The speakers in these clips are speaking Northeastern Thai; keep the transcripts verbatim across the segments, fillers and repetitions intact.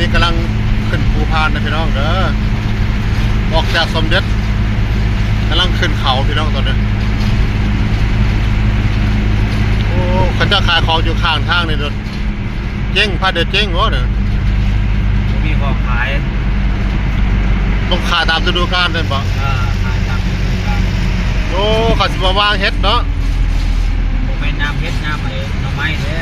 นี่กำลังขึ้นภูพานนะพี่น้องเด้อ ออกจากสมเด็จ กำลังขึ้นเขาพี่น้องตอนนี้ โอ้ เขาเจ้าขายของอยู่ข้างทางนี่เด้อ เจ๊ง พาเดี๋ยวเจ๊งวะเนี่ย บ่มีของขาย ต้องขายตามฤดูกาลเลยบ่ เออ ขายตามฤดูกาล โอ้ เขาสิมาวางเห็ดเนาะ บ่แม่นน้ำเห็ด น้ำอะไร หน่อไม้เด้อ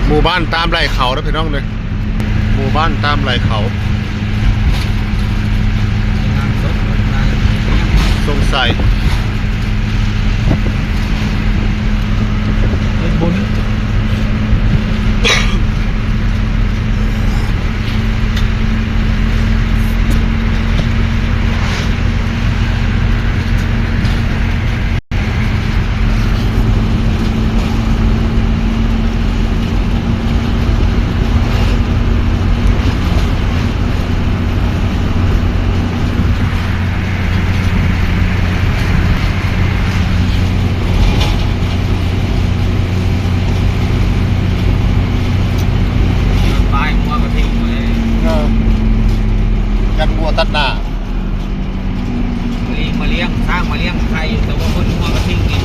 หมู่บ้านตามไหล่เขานะพี่น้องเนี่ย หมู่บ้านตามไหล่เขา สงสัย เฮ็ดบุญ ป้ายงัวก็ทิ้งหมดเลย เออ กันงัวตัดหน้า มาเลี้ยง มาเลี้ยง สร้างมาเลี้ยงไข่อยู่ แต่ว่าเพิ่นงัวก็ทิ้งกิน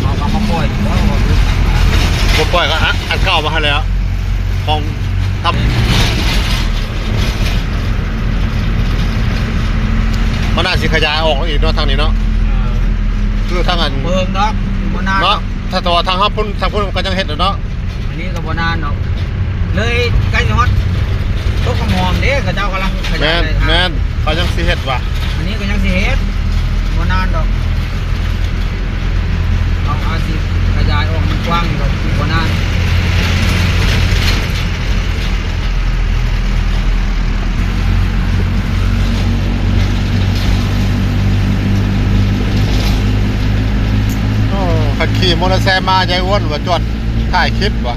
เขาก็มาปล่อย เพราะว่า บ่ปล่อยก็อัด อัดเข้ามาให้แล้ว ของทำ มันน่าสิขยายออกอีกเนาะทางนี้เนาะ เออ คือทางอัน เพิ่งเนาะ บ่นาน เนาะ ถ้าแต่ว่าทางเฮาพุ่น ทางพุ่นมันก็ยังเฮ็ดอยู่เนาะ อันนี้ก็บ่นานเนาะ เลยใกล้จะฮอด ตกกระหม่อมเด้ เขาเจ้ากำลังขยาย แม่น เลยทาง แม่น เขายังสิเฮ็ดว่ะ อันนี้ก็ยังสิเฮ็ด บ่นานดอก เขาอาจสิขยายออกมันกว้างอยู่ดอก อีกบ่นาน โอ้ ขับขี่มอเตอร์ไซค์มายายอ้วนว่าจอดถ่ายคลิปว่ะ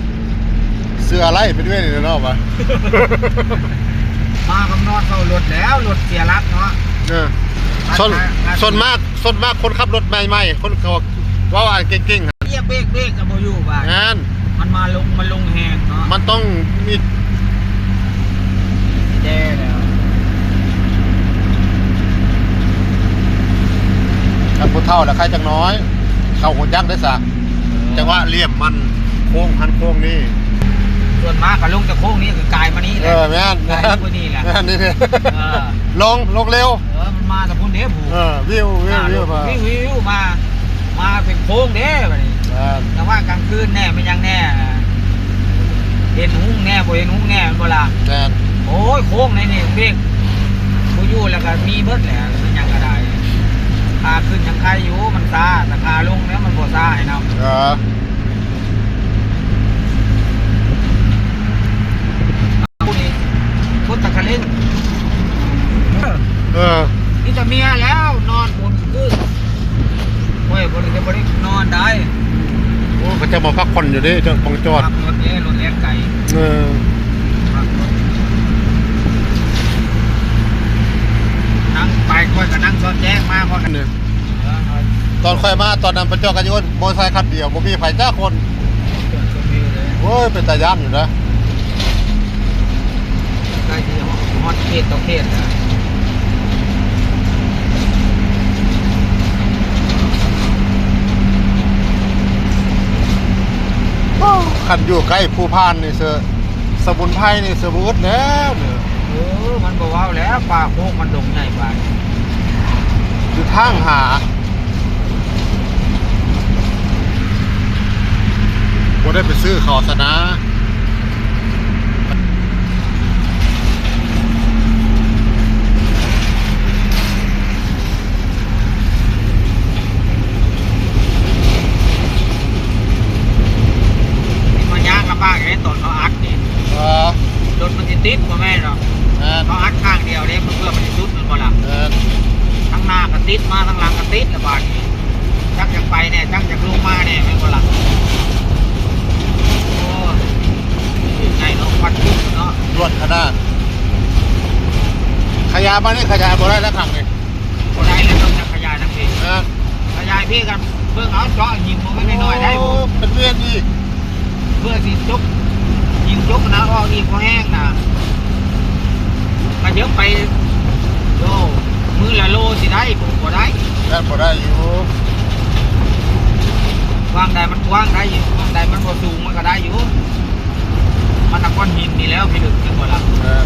เสื้ออะไรเป็นเว้ยนี่เนาะวะ มากับนอนเฝ้ารถแล้ว รถเสียหลักเนาะ เออ ส่วน ส่วนมาก ส่วนมากคนขับรถใหม่ๆ คนเขาว่าว่าเก่งๆ เหยียบเบรก เบรกก็บ่อยู่ว่ะ งาน มันมาลง มันลงแฮงเนาะ มันต้องมี แย่แล้ว คันผู้เฒ่าแล้วใครจักน้อย เขาหัวจักได้ซะ จังหวะเหลี่ยมมัน โค้งหันโค้งนี่ ส่วนมากก็ลงจากโค้งนี้ก็กลายมานี่แหละ เออ แม่น กลายมานี่แหละ แม่นนี่ เออ ลง ลงเร็ว เออ มันมาแต่พุ่นเด้ผู้ เออ วิว วิว อ่า วิว ลง มา วิว วิว มา มาเป็นโค้งเด้บัดนี้ แม่น แต่ว่ากลางคืนแน่ มันยังแน่ เห็นหุ้งแน่ บ่เห็นหุ้งแน่ แม่นบ่ล่ะ แม่น โอ้ย โค้งในนี่เบรกบ่อยู่แล้วก็มีเบิดแหละ มันยังก็ได้ ขาขึ้นยังไคอยู่ มันช้า แต่ขาลงแล้วมันบ่ช้าให้นำ เออ ผู้นี้พุทธคลิน เออ นี่จะเมียแล้วนอนบนคืน โอ้ย บ่ได้ บ่ได้นอนได้ โอ้ เขาจะมาพักผ่อนอยู่เด้ เจ้าของจอด ขับรถเด้ รถแล่นไกล เออ ขับรถ นั่งไป ข้อยก็นั่งซอดแจ้งมา ข้อยก็ เนี่ย เออ ตอนข้อยมาตอนนั้น ไปจอดกันอยู่มอเตอร์ไซค์คันเดียว บ่มีไผจักคน จอดชมวิวเลย โอ้ย เป็นตาย้านอยู่นะ ใกล้ที่ฮอดเขตต่อเขตแล้ว คันอยู่ใกล้ภูพานนี่เสือ สมุนไพรนี่เสือบ่อึดแล้วเด้อ เออ มันบ่เว้าแล้ว ป่าโคกมันดงใหญ่ปานนี้ อยู่ทางหา บ่ได้ไปซื้อเขาซะนะ มันยากลำบากไอ้ตอนเขาอัดนี่ เออ รถมันสิติดบ่แม่นหรอก แม่น เขาอัดข้างเดียวเด้ มันเพื่อมันสิสุดมันบ่ล่ะ แม่น ทั้งหน้าก็ติดมา ทั้งหลังก็ติดละบาดนี้ จักอยากไปแน่ จักอยากลงมาแน่ แม่นบ่ล่ะ โอ้ย ไงเนาะ ควัน อ่า ขยายมานี่ขยายบ่ได้แล้วขังนี่ บ่ได้แล้วต้องจะขยายทั้งเพลง นะ ขยายเพลงกันเบิ่งเอาเจาะหินมันก็น้อยๆได้บ่ โอ้เป็นเวียนอีก เพื่อสิจกหินจกนะออกอีกพอแห้งนะก็เดี๋ยวไปโลมือละโลสิได้บ่บ่ได้ นั่นบ่ได้อยู่ วางใดมันกว้างได้อยู่วางใดมันบ่สูงมันก็ได้อยู่มันตะก้อนหินนี่แล้วพี่ลึกจังบ่ล่ะ เออ